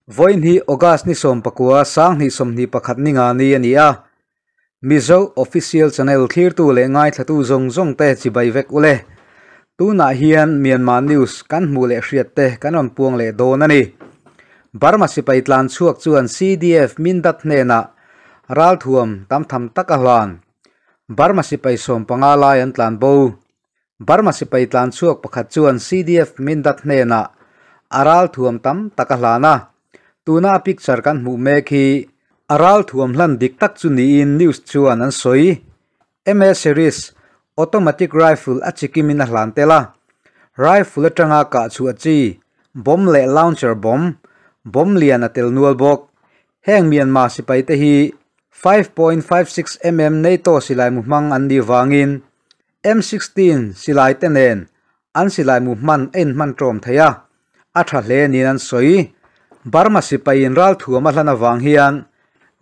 Vawiin hi August ni 19, 2021 ni nga ni a ni a. Mizo Official Channel thlirtu leh ngaithlatu zawng zawng te chibai vek ule. Tunah hian Myanmar News kan hmuh leh hriat te kan rawn puang leh dawn a ni. Burma sipai tlan chhuak chuan CDF Mindat hnenah ralthuam tam tham tak a hlan. Burma sipai 15 lai an tlan bo. Burma sipai tlan chhuak pakhat chuan CDF Mindat hnenah a ralthuam tam tak a hlan a. Tuna a picture kan hmuh mek hi a ralthuam hlan dik tak chu niin news chuan an sawi. MA series automatic rifle a chikimin a hlan tel a. Rifle atanga kah chhuah chi bomb leh launcher bomb, bomb lian a tel nual bawk. Heng Myanmar sipai te hi 5.56 mm NATO silai mu hmang an nih vangin M16 silai te nen an silai mu hman a inhman tawm thei a, a tha hle niin an sawi. Burma sipaiin ralthuam a hlan avang hian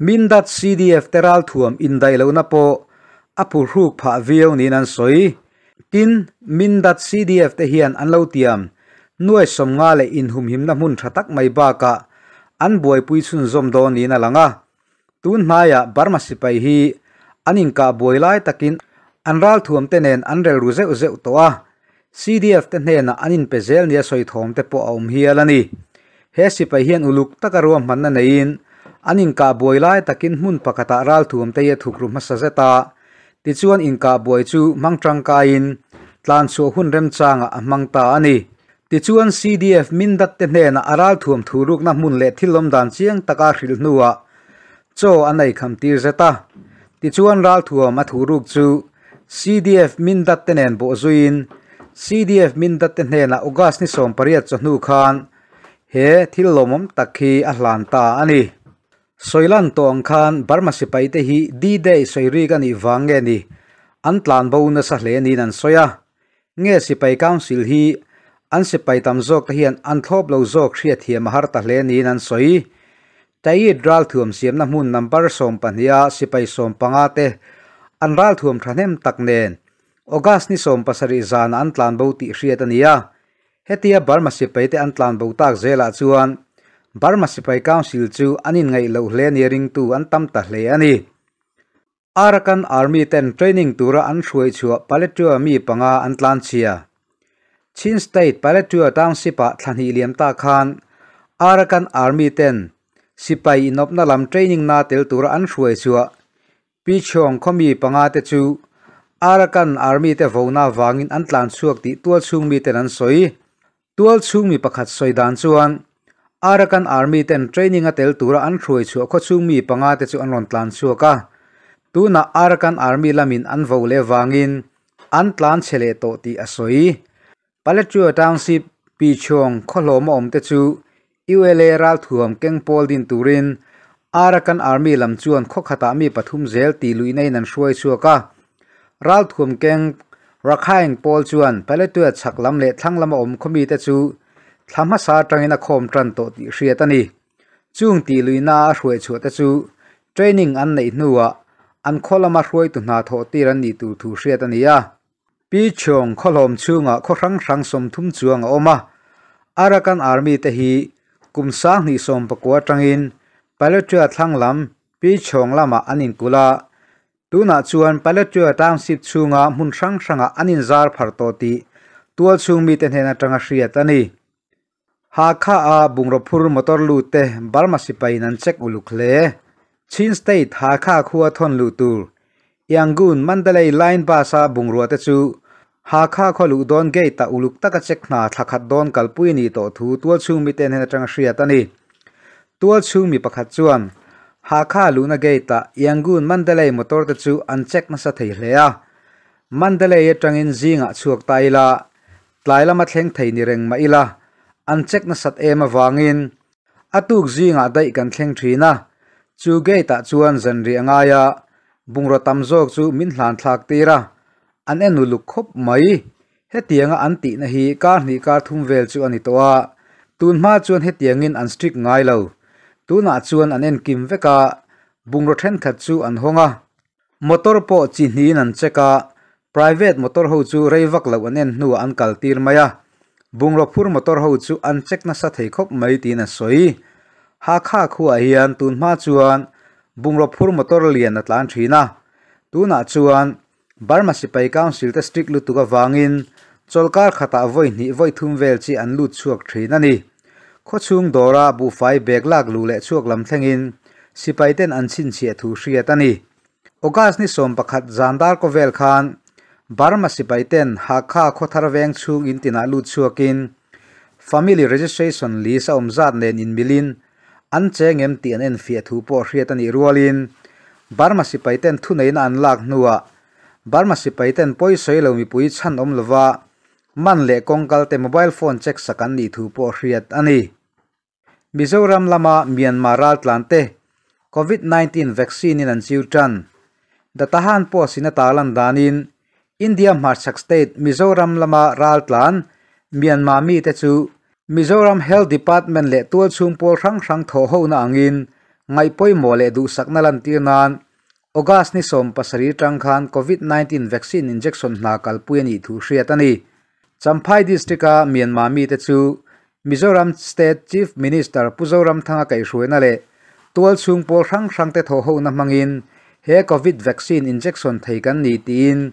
Mindat CDF te ralthuam indaih lohna pawh a phuhruk phah viau niin an sawi. Tin, Mindat CDF te hian an lo tiam nuai 50 leh inhumhimna hmun tha tak mai bakah an buaipui chhunzawm dawn niin a lang a. Tun hnaiah Burma sipai hi an inkah buai lai takin an ralthuam te nen an rel ru zeuh zeuh tawh a, CDF te hnenah an inpe zel nia sawi thawm te pawh a awm hial a ni. He sipai hian uluk taka ruahmanna neiin an inkah buai lai takin hmun pakhatah ralthuam te hi a thuk ru hmasa zet a, tichuan inkah buai chu hmang tangkaiin tlanchhuah hun remchangah a hmang ta a ni. Tichuan CDF Mindat te hnenah a ralthuam thurukna hmun leh thil awm dan chiang taka hrilh hnuah chaw an ei kham tir zet a. Tichuan ralthuam a thuruk chu CDF Mindat te nen bawh zuiin CDF Mindat te hnenah August ni 18 chawhnu khan he thil lawmawm tak hi a hlan ta a ni. Sawilan tawh ang khan Burma sipai te hi D-Day sawi rik a nih vang nge ni an tlan bo nasa hle niin an sawi a. Nge sipai council hi an sipai tam zawk te hian an thlawp lo zawk hriatthiam a har ta hle niin an sawi. Tayit ralthuam siamna hmun number 12 a sipai 15 te an ralthuam thahnem tak nen August ni 17 zan an tlan bo tih hriat a ni a. Hetia Burma sipai te an tlan bo tak zelah chuan Burma sipai council chu an inngaih loh hle nia ringtu an tam ta hle a ni. Arakan Army ten training tura an hruai chhuah Paletwa mi panga an tlan chhia. Chin State Paletwa Township ah thlahnih liam ta khan Arakan Army ten sipai inawpna lam training na tel tura an hruai chhuah Pichhawng khaw mi panga te chu Arakan Army te vona wangin an tlan chhuak tih tual chhung mi ten an sawi. Tual chhung mi pakhat sawi dan chuan Arakan Army ten training a tel tura an hruai chhuah khaw chhung mi panga te chu an rawn tlan chhuak a. Tuna Arakan Army lamin an vo le wangin an tlan chhe leh tawh tih a sawi. Paletwa Township Pichhawng khaw hlawm a awm te chu ULA ralthuam keng pawl din turin Arakan Army lam chuan khaw khatah mi pathum zel tih luihna in an hruai chhuak a. Ralthuam keng Rakhine pawl chuan Paletwa chhak lam leh thlang lama awm khaw mi te chu thla hmasa atangin a khawm tan tawh tih hriat a ni. Chung tih luihna a hruai chhuah te chu training an neih hnuah an khaw lama hruai tu hna thawh tir an nih tur thu hriat a ni a. Pichhawng khaw hlawm chhungah khaw hrang hrang 30 chuang a awm a. Arakan Army te hi kum 2019 atangin Paletwa thlang lam Pichhawng lamah an inkul a. Tunah chuan Paletwa Township chhunga hmun hrang hrangah an inzar phar tawh tih tual chhung mi te hnen atanga hriat a ni. Hakha a bungraw phur motor lut te Burma sipaiin an check uluk hle. Chin State Hakha khua thawn luh tur Yangon Mandalay line bus a bungrua te chu Hakha khaw luh dawn gate ah uluk taka check hna thlakhat dawn kalpui ni tawh thu tual chhung mi te hnen atanga hriat a ni. Tual chhung mi pakhat chuan Hakha luhna gate ah Yangon Mandalay motor te chu an check nasa thei hle a. Mandalay atangin zingah chhuak ta ila tlai lama thleng thei ni reng ma ila an check nasat em awangin atuk zingah daih kan thleng thin a. Chu gate ah chuan zanri angai a bungraw tam zawk chu min hlan thlak tir a an en uluk khawp mai. Hetianga an tihna hi kar hnih kar thum vel chu ani tawh a. Tun hma chuan hetiangin an strict ngai lo. Tunah chuan an en kim vek a bungraw thenkhat chu an hawng a. Motor pawh chi hnihin an check a private motor ho chu rei vak lo an en hnuah an kal tir mai a. Bungraw phur motor ho chu an check nasa thei khawp mai tiin a sawi. Hakha khuaah hian tun hma chuan bungraw phur motor lian a tlan thin a, tunah chuan Burma sipai council te strict lutuk avangin chawlhkar khatah vawi hnih vawi thum vel chi an lut chhuak thin a ni. Khawchhung dawra buhfai bag lak luh leh chhuak lam thlengin sipai ten an chhinchhiah thu hriat a ni. August ni 11 zan dar kaw vel khan Burma sipai ten Hakha khawthar veng chhung in tinah lut chhuakin Family Registration list a awm zat nen inmilin an cheng em tih an enfiah thu pawh hriat a nih rualin Burma sipai ten thuneihna an lak hnuah Burma sipai ten pawisawi lo mipui chhan awm lova man leh kawngkal te mobile phone check sak an nih thu pawh hriat a ni. Mizoram lama Myanmar raltlan te Covid 19 vaccine in an chiu tan. The Tahan Post in a tarlan danin India hmarchhak state Mizoram lama raltlan Myanmar mi te chu Mizoram Health Department leh tualchhung pawl hrang hrang thawh hona angin ngaihpawimawh leh duhsakna lantir nan August ni 17 tang khan Covid 19 vaccine injection hna kalpui a nih thu hriat a ni. Champhai district a Myanmar mi te chu Mizoram State Chief Minister Pu Zoramthanga kaihhruaina leh tualchhung pawl hrang hrang te thawh hona hmangin he Covid vaccine injection thei kan ni tiin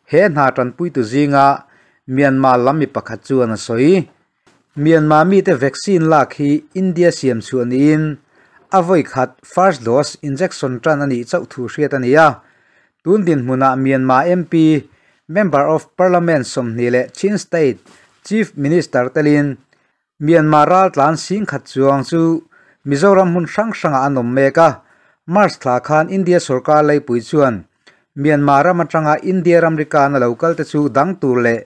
he hna tanpui tu zinga Myanmar lam mi pakhat chuan a sawi. Myanmar mi te vaccine lak hi India siam chu niin a vawi khat first dose injection tan ani chauh thu hriat ani a. Tun din hmuna Myanmar MP Member of Parliament 20 leh Chin State Chief Minister telin Myanmar ral tlan sing khat chuang chu Mizoram hmun hrang hranga an awm mek a. March thla khan India sarkar leipui chuan Myanmar ram atanga India ramrika na local te chu dang tur leh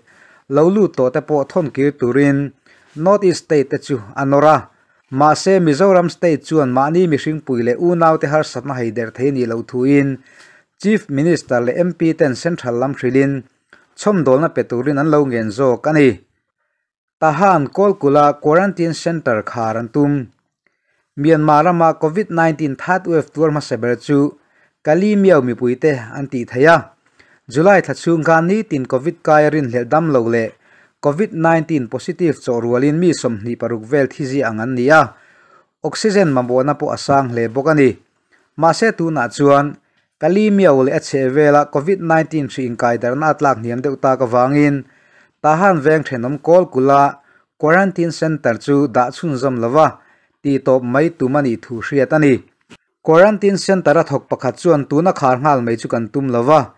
lo lut tawh te pawh thawn kir turin North East State te chu anora. Mahse Mizoram State chuan mahni mihring pui leh unau te harsatna hei der thei ni lo thuin Chief Minister leh MP ten Central lam hrilin chhawmdawlna pe turin an lo ngen zawk a ni. Tahan Kawlkula Quarantine Center khar an tum. Myanmar rama COVID-19 third wave tuar hmasa ber chu Kalimiao mipui te an tih thei a. July thla chhung khan ni tin COVID kai rin hlel dam lo leh COVID-19 positive chaw rualin mi 26 vel thi zi ang an ni a. Oxygen mamawhna pawh a sang hle bawk a ni. Mahse tunah chuan Kalimiao leh a chheh vela COVID-19 hri inkai darna a tlak hniam deuh tak avangin Tahan veng thenawm Kawlkula Quarantine Center chu dah chhunzawm lova ti tawp mai tum a nih thu hriat a ni. Quarantine Center a thawk pakhat chuan tuna khar nghal mai chu kan tum lova.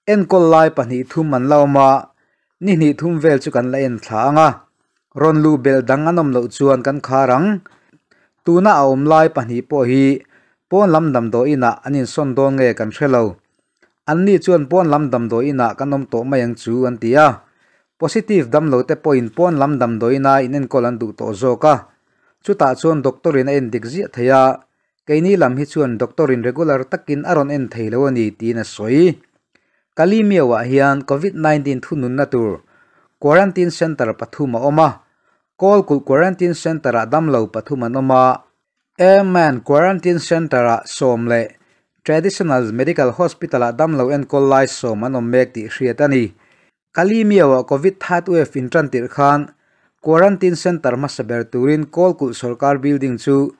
Enkawl lai pahnih thum an la awm a, ni hnih thum vel chu kan la en thla anga. Rawn lu bel dang an awm loh chuan kan khar ang. Tuna a awm lai pahnih pawh hi pawn lam damdawi inah an insawn dawn nge kan hre lo. An ni chuan pawn lam damdawi inah kan awm tawh mai ang chu an ti a. Positive dam lo te pawhin pawn lam damdawi ina in enkawl an duh tawh zawk a. Chutah chuan doctor in a en dik ziah thei a. Keini lam hi chuan doctor in regular takin a rawn en thei lo a ni tiin a sawi. Kalimiao-ah hian COVID-19 thununna tur Quarantine Center pathum a awm a. Kawlkulh Quarantine Center-ah dam lo pathum an awm a. Airman Quarantine Center-ah 10 leh Traditional Medical Hospital-ah dam lo enkawl lai 10 an awm mek tih hriat a ni. Kalimiao-ah COVID third wave in tan tirh khan Quarantine Center hmasa ber turin Kawlkulh sarkar building chu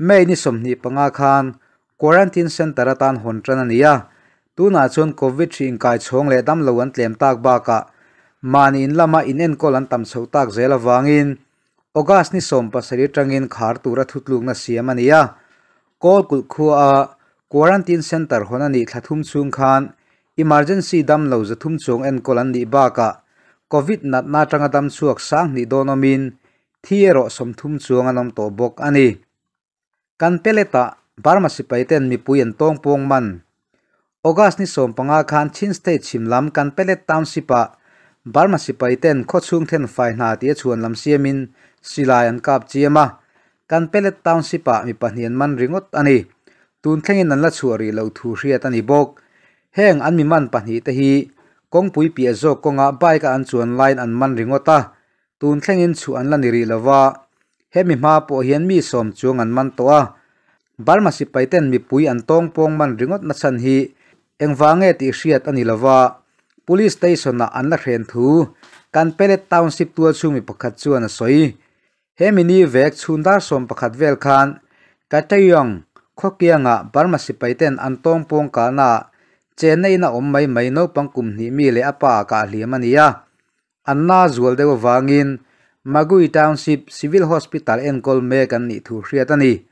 May ni 25 khan Quarantine Center atan hawn tan a ni a. Tunah chuan COVID hri inkai chhawng leh dam lo an tlem tak bakah mahni in lama in enkawl an tam chho tak zel awangin August ni 17 tangin khar tura thutlukna siam a ni a. Kawlkulh khua Quarantine Center hawn a nih thla thum chhung khan emergency dam lo 300 chuang enkawl an nih bakah COVID natna atanga dam chhuak 2000 dawn awmin thi erawh 30 chuang an awm tawh bawk a ni. Kan peleta Burma sipai ten mipui an tawng pawng man. August ni 15 khan Chin State chhimlam kan pelet township ah Burma sipai ten khawchhung then fai hna ti a chhuan lam siamin silai an kap chiam a. Kan pelet township ah mi pahnih an man ringawt a ni. Tun thlengin an la chhuah rih lo thu hriat a ni bawk. Heng an mi man pahnih te hi kawngpui piah zawk kawnga bike a an chuan line an man ringawt a. Tun thlengin chu an la ni rih lova. Hemi hma pawh hian mi 10 chuang an man tawh a. Burma sipai ten mipui an tawng pawng man ringawt na chan hi engvange tih hriat a ni lova. Police station ah an la hren thu kan pelet township tual chhung mi pakhat chuan a sawi. Hemi ni vek chhun dar 11 vel khan Patayong khaw kiangah Burma sipaiten an tawngpawng kahnaah chenna ina awm mai mai naupang kum hnih mi leh a pa kah hliam a ni a. An na zual deuh avangin Magui Township Civil Hospital enkawl mek an nih thu hriat a ni.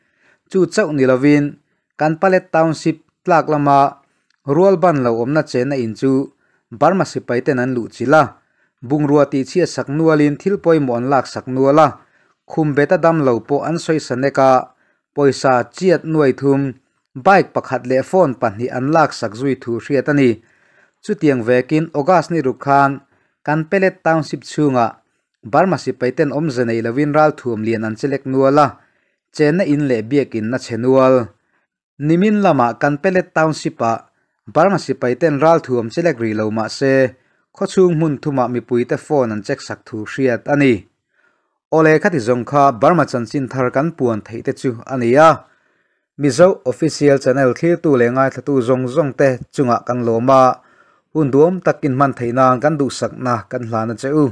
Chu chauh ni lovin kan Palet Township tlak lama rual ban lo awmna chenna in chu Burma sipaiten an luh chilh a, bungrua tihchhiat sak nualin thil pawimawh an lak sak nual a, khum beta dam lo pawh an sawi sa nek a, pawisa chiat nuai thum, bike pakhat leh phone pahnih an lak sak zui thu hriat a ni. Chutiang vekin August ni ruk khan kan Pelet Township chhungah Burma sipaiten awmze nei lovin ralthuam lian an chelek nual a, chenna in leh biakin a chhe nual. Nimin lamah kan Pelet Township-ah Burma sipaiten ralthuam chelek rih lo mah se, khawchhung hmun thumah mipuite phone an check sak thu hriat a ni. Awle khati zawng kha Burma chanchin thar kan puan theih te chu a ni a. Mizo Official Channel thlirtu leh ngaithlatu zawng zawng te chungah kan lawm a, hun duam takin hman theih nan kan duhsakna kan hlan a che u.